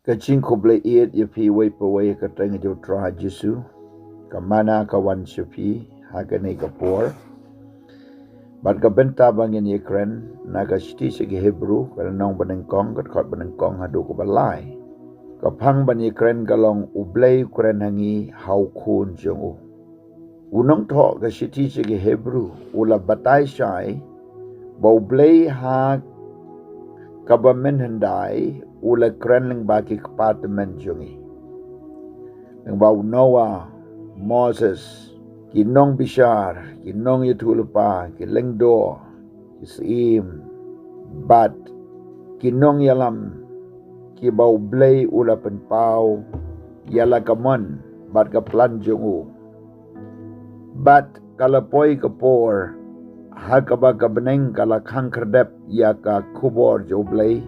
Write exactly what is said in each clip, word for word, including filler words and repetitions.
Ka jingkhublei ïeit ïa phi uwei pa uwei ha ka kyrteng jong u Trai Jisu. Ka manna ka wan sha phi ha kane ka por. Bad ka bynta ba ngin ïakren na ka shithi sha ki Hebru, ka lynnong banyngkong, ka dkhot banyngkong haduh kaba lai. Ka phang ban ïakren ka long U Blei u kren ha ngi ha u Khun jong u. U nongthoh ka shithi sha ki Hebru u la batai shai ba U Blei ha kaba mynhyndai u la kren lyngba ki kpa tymmen jong ngi. Lyngba u Noah, Moses, ki nongbishar, ki nongïathuhlypa, ki lyngdoh, ki syiem, bad ki nongïalam, kiba U Blei u la pynpaw ïa la ka mon bad ka plan jong u. Bad ka la poi ka por ha kaba ka bneng ka la khang khyrdep ïa ka khubor jong U Blei,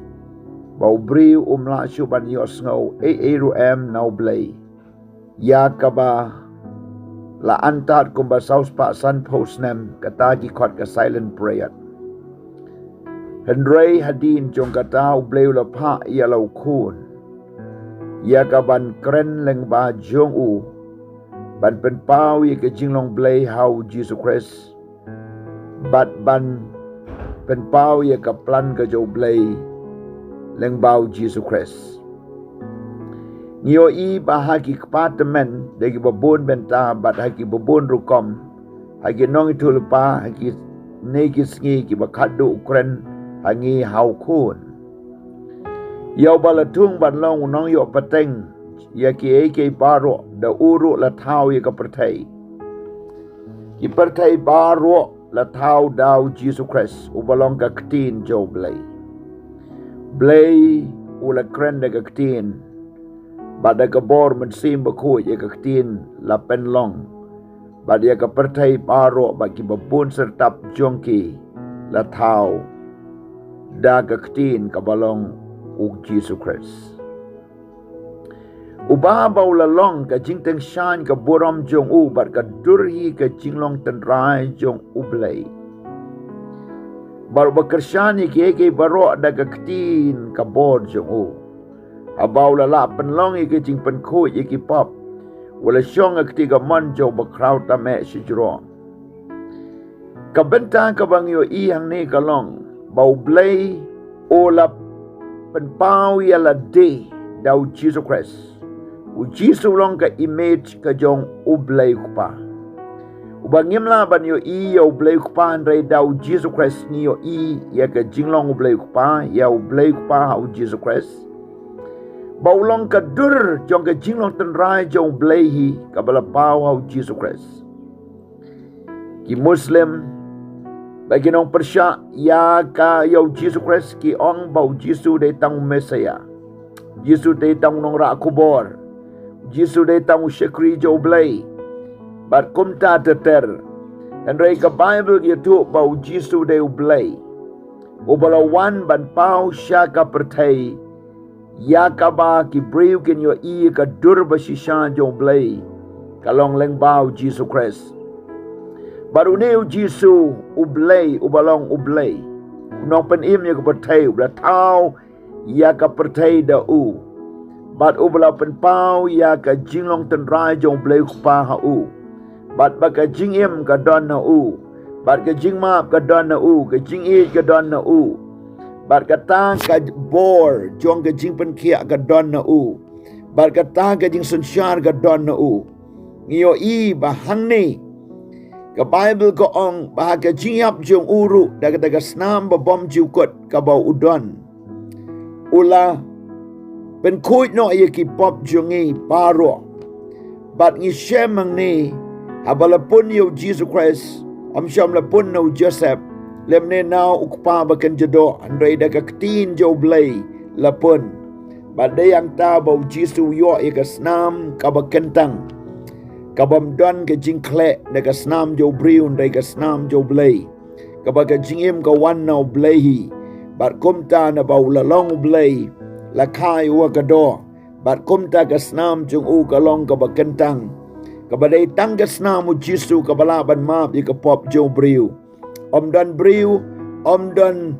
ba u briew um lah shuh ban ïohsngew ei ei ruh em na U Blei. Ïa kaba la antad kumba saw spah sanphew snem, kata ki khot ka silent period. Hynrei hadien jong kata U Blei u la phah ïa la u Khun, ïa ka ban kren lyngba jong u, ban pynpaw ïa ka jinglong Blei ha u Jisu Khrist, bad ban pynpaw ïa ka plan ka jong U Blei lyngba u Jisu Khrist. Ngi ïohi ba ha ki kpa tymmen da kiba bun bynta bad ha kiba bun rukom, ha ki nongïathuhlypa, ha kine ki sngi kiba khatduh u kren ha ngi ha u Khun. Ïa uba la thung ban long u nongïoh pateng ïa kiei kiei baroh, da u ruh la thaw ïa ka pyrthei. Ki pyrthei baroh la thaw da u Jisu Khrist uba long ka ktien jong U Blei. Blei u la kren da ka ktien, bad da ka bor Mynsiem Bakhuid ïa ka ktien la pynlong, bad ïa ka pyrthei baroh bad kiba bun syrtap jong ki la thaw da ka ktien kaba long u Jisu Khrist. Uba ba u la long ka jingtyngshaiñ ka burom jong u bad ka dur hi ka jinglong tynrai jong U Blei. Bad uba kyrshan ïa kiei kiei baroh da ka ktien ka bor jong u. Haba u la lah pynlong ïa ka jingpynkhuid ïa ki pop, u la shong ha ka kti kamon jong u Bakhraw Tam eh shajrong. Ka bynta kaba ngi ïohi hangne ka long ba U Blei u la pynpaw ïa lade da u Jisu Khrist. U Jisu u long ka image ka jong U Blei u Kpa. Uba ngim lah ban ïohi ïa U Blei u Kpa hynrei da u Jisu Khrist ngi ïohi ïa ka jinglong U Blei u Kpa, ïa U Blei u Kpa ha u Jisu Khrist. Ba u long ka dur jong ka jinglong tynrai jong U Blei hi kaba la paw ha u Jisu Khrist. Ki Muslim bad ki nongpyrshah ïa ka, ïa u Jisu Khrist ki ong ba u Jisu dei tang u Messiah. U Jisu dei tang u nongrah khubor. U Jisu dei tang u shakri jong U Blei. Bad kumta ter ter. Hynrei ka Baibl ka ïathuh ba u Jisu dei U Blei, uba la wan ban paw sha ka pyrthei, ïa kaba ki briew kin ïohi ïa ka dur ba shisha jong U Blei, ka long lyngba u Jisu Khrist. Bad une u Jisu, U Blei, uba long U Blei, u nongpynim ïa ka pyrthei, uba la thaw ïa ka pyrthei da u, bad uba la pynpaw ïa ka jinglong tynrai jong U Blei u Kpa ha u, bad ba ka jingim ka don na u, bad ka jingmap ka don na u, ka jingïeit ka don na u, bad kata ka bor jong ka jingpynkhiah ka don na u, bad kata ka jingsynshar ka don na u. Ngi ïohi ba hangne ka Baibl ka ong ba ha ka jingïap jong u ruh, da kata ka snam ba bymjukut kaba u don, u la pynkhuid noh ïa ki pop jong ngi baroh. Bad ngi shem hangne, haba la pun ïa u Jisu Khrist, ym shym la pun na u Joseph, lymne na u kpa ba kynja doh, hynrei da ka ktien jong U Blei la pun. Bad dei hangta ba u Jisu u ïoh ïa ka snam kaba kyntang, kabym don ka jingkhleh da ka snam jong u briew hynrei ka snam jong U Blei, kaba ka jingim ka wan na U Blei hi. Bad kumta naba u la long U Blei, la kha ïa u ha ka doh. Bad kumta ka snam jong u ka long kaba kyntang, kaba dei tang ka snam u Jisu kaba lah ban map ïa ka pop jong u briew. Ym don briew, ym don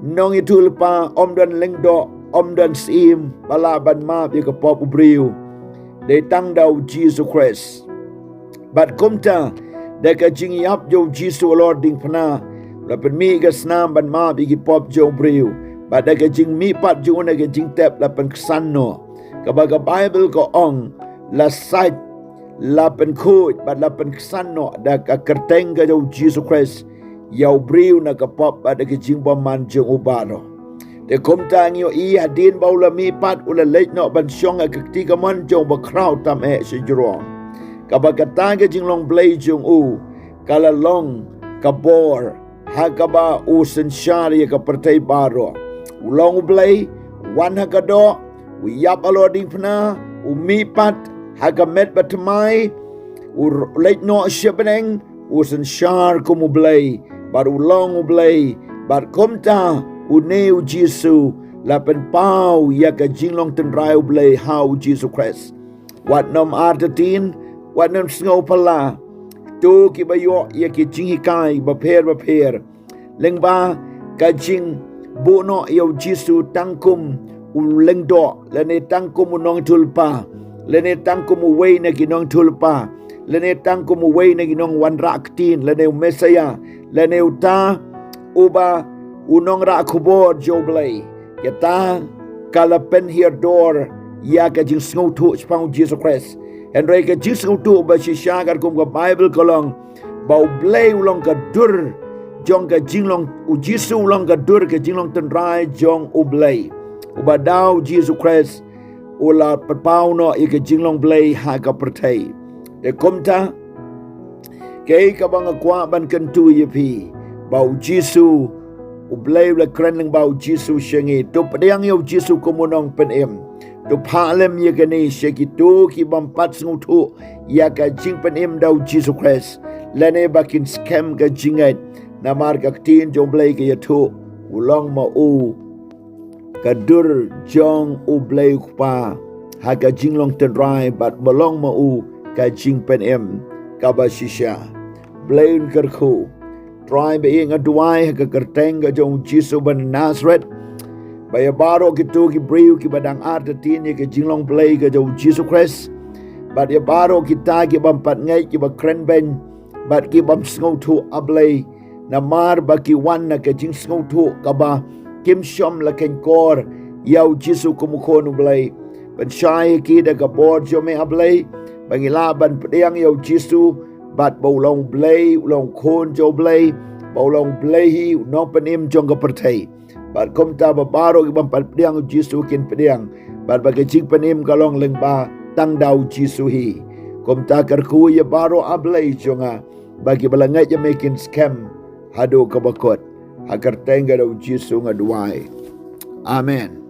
nongïathuhlypa, ym don lyngdoh, ym don syiem ba lah ban map ïa ka pop u briew. Dei tang da u Jisu Khrist. Bad kumta, da ka jingïap jong u Jisu halor diengphna, la pynmih ka snam ban map ïa ki pop jong u briew. Bad da ka jingmihpat jong u na ka jingtep la pynksan noh. Kaba ka Baibl ka ong, la sait, la pynkhuid, bad la pynksan noh da ka kyrteng ka jong u Jisu Khrist ïa u briew na ka pop bad da ka jingbymman jong u baroh. Te kumta ngi ïohi hadien ba u la mihpat u la leit noh ban shong ha ka kti kamon jong u bakhraw tam eh shajrong. Kaba kata ka jinglong Blei jong u ka la long ka bor ha kaba u synshar ïa ka pyrthei baroh. U long u Blei, wan ha ka doh, u ïap halor diengphna, u mihpat ha ka met ba thymmai, u r-, leit noh sha bneng, u synshar kum u Blei, bad u long u Blei, bad kumta une u Jisu la pynpaw ïa ka jinglong tynrai u Blei ha u Jisu Khrist. Wat nym artatien, wat nym sngew phylla. To kiba ïoh ïa ki jinghikai bapher bapher. Lyngba ka jingbuh noh ïa u Jisu tang kum u lyngdoh, lane tang kum u nongïathuhlypa, lane tang kum uwei na ki nongïathuhlypa, lane tang kum uwei na ki nongwanrah ktien, lane u Messaïah, lane uta uba u nongrah khubor jong u Blei. Kata ka la pynhiar dor ïa ka jingsngewthuh shaphang u Jisu Khrist. Hynrei ka jingsngewthuh ba shisha katkum ka Baibl ka long ba u Blei u long ka dur jong ka jinglong, u Jisu u long ka dur ka jinglong tynrai jong u Blei. Uba da u Jisu Khrist u la pynpaw noh ïa ka jinglong Blei ha ka pyrthei. Te kumta, kaei kaba nga kwah ban kyntu ïa phi, ba u Jisu, u Blei u la kren lyngba u Jisu sha ngi. To pdiang ïa u Jisu kum u nongpynim. To phah lem ïa kane sha kito ki bym pat sngewthuh ïa ka jingpynim da u Jisu Khrist, lane ba kin skhem ka jingngeit. Namar ka ktien jong u Blei ka ïathuh, u long ma u ka dur jong u Blei u Kpa ha ka jinglong tynrai, bad ba long ma u ka jingpynim kaba shisha. Blei un kyrkhu. Trai ba ïeit, nga duwai ha ka kyrteng ka jong u Jisu ba na Nasareth, ba ïa baroh kito ki briew kiba dang artatien ïa ka jinglong Blei ka jong u Jisu Khrist, bad ïa baroh kita ki bym pat ngeit, kiba krenbeiñ, bad ki bym sngewthuh, A Blei, namar ba ki wan na ka jingsngewthuh kaba kim shym la khein kor ïa u Jisu kum u Khun u Blei. Pynshai ïa ki da ka bor jong me, A Blei, ba ngin lah ban pdiang ïa u Jisu, bad ba u long u Blei, u long u Khun jong u Blei, ba u long u Blei hi, u nongpynim jong ka pyrthei. Bad kumta ba baroh ki bym pat pdiang u Jisu kin pdiang, bad ba ka jingpynim ka long lyngba tang da u Jisu hi. Kumta kyrkhu ïa baroh, A Blei jong nga, ba kiba la ngeit ïa me kin skhem haduh kaba kut. Ha ka kyrteng ka jong u Jisu nga duwai. Amen.